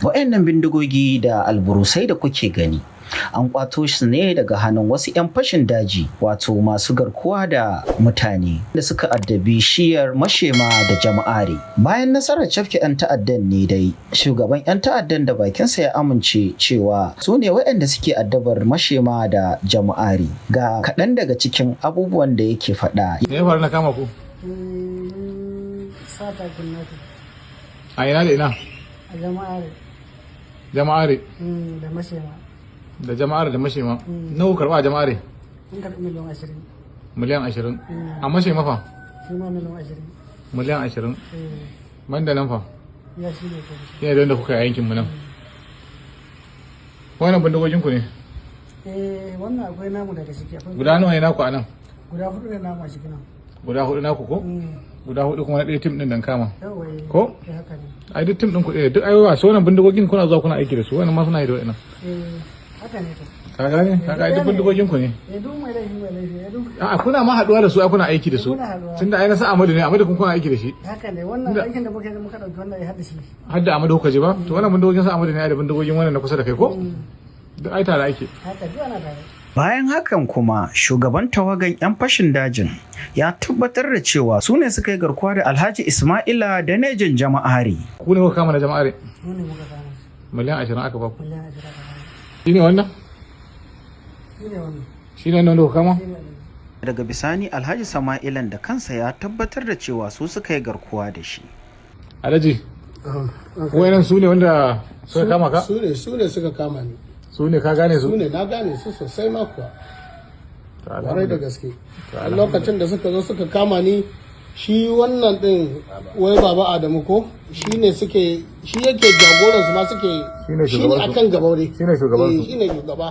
Waɗannan bindigogi da alburusai da kuke gani an kwato su ne daga hannun wasu 'yan fashin daji, wato masu garkuwa da mutane da suka addabi shiyar Mashema da Jama'are. Bayan nasarar cafke 'yan ta'addan ne dai, shugaban 'yan ta'addan da bakinsa ya amince cewa su ne waɗanda suke addabar Mashema da Jama'are. Ga kaɗan daga cikin abubuwan da yake faɗa. Me ya faru na kama ku? Sata, kidnapping. A ina da ina? A Jama'are. Jama'are. Da Mashema. Da Jama'are da Mashema. Nawa karɓa a Jama'are? Mun karɓi miliyan 20. Miliyan 20. A Mashema fa? Shi ma miliyan 20. Miliyan 20. Eh. Man da nan fa? Ya shi ne ko. Yana da wanda kuka yi yankin mu nan. Wannan bindigogin ku ne? Eh, wannan akwai namu daga ciki, akwai. Guda nawa ne naku a nan? Guda hudu ne namu a ciki nan. Guda hudu naku ko? Guda hudu kuma na ɗaya team ɗin dan kama. Yawa, eh. Ko? Eh, haka ne. Ai duk team ɗin ku ɗaya, duk ai wa wannan bindigogin kuna zuwa kuna aiki da su, wannan ma suna yi da wa'annan. Eh, haka ne to. Ka gane? Ka ga ai duk bindigogin ku ne. Eh, duk mai laifi, mai laifi, eh, duk. A'a, kuna ma haɗuwa da su ai, kuna aiki da su. Muna haɗuwa. Tunda ai na sa Amadu ne, Amadu kun kuna aiki da shi. Haka ne, wannan aikin da muka yi, muka ɗauki wannan ya haɗa shi. Har da Amadu kuka je ba? To wannan bindigogin sa Amadu ne ai da bindigogin wannan na kusa da kai ko? Duk ai tare ake. Haka, duk ana tare. Bayan hakan kuma, shugaban tawagan 'yan fashin dajin ya tabbatar da cewa su ne suka yi garkuwa da Alhaji Ismaila da Nejin Jama'ari. Ku ne kuka kama na Jama'are? Mu ne muka kama shi. Miliyan 20 aka ba ku. Miliyan 20 aka kama. Shi ne wannan? Shi ne wannan. Shi ne wannan da kuka kama? Shi ne wannan. Daga bisani Alhaji Sama'ilan da kansa ya tabbatar da cewa su suka yi garkuwa da shi. Alhaji, wayannan su ne wanda suka kama ka? Su ne suka kama ni. Su ne, ka gane su? Su ne, na gane su sosai ma kuwa, kwarai da gaske. A lokacin da suka zo suka kama ni, shi wannan din, wai Baba Adamu ko, shi ne suke, shi yake jagoran su ma suke. Shi ne shi ne shugaban su. Akan gaba dai. Shi ne shugaban su. Eh, shi ne shugaba.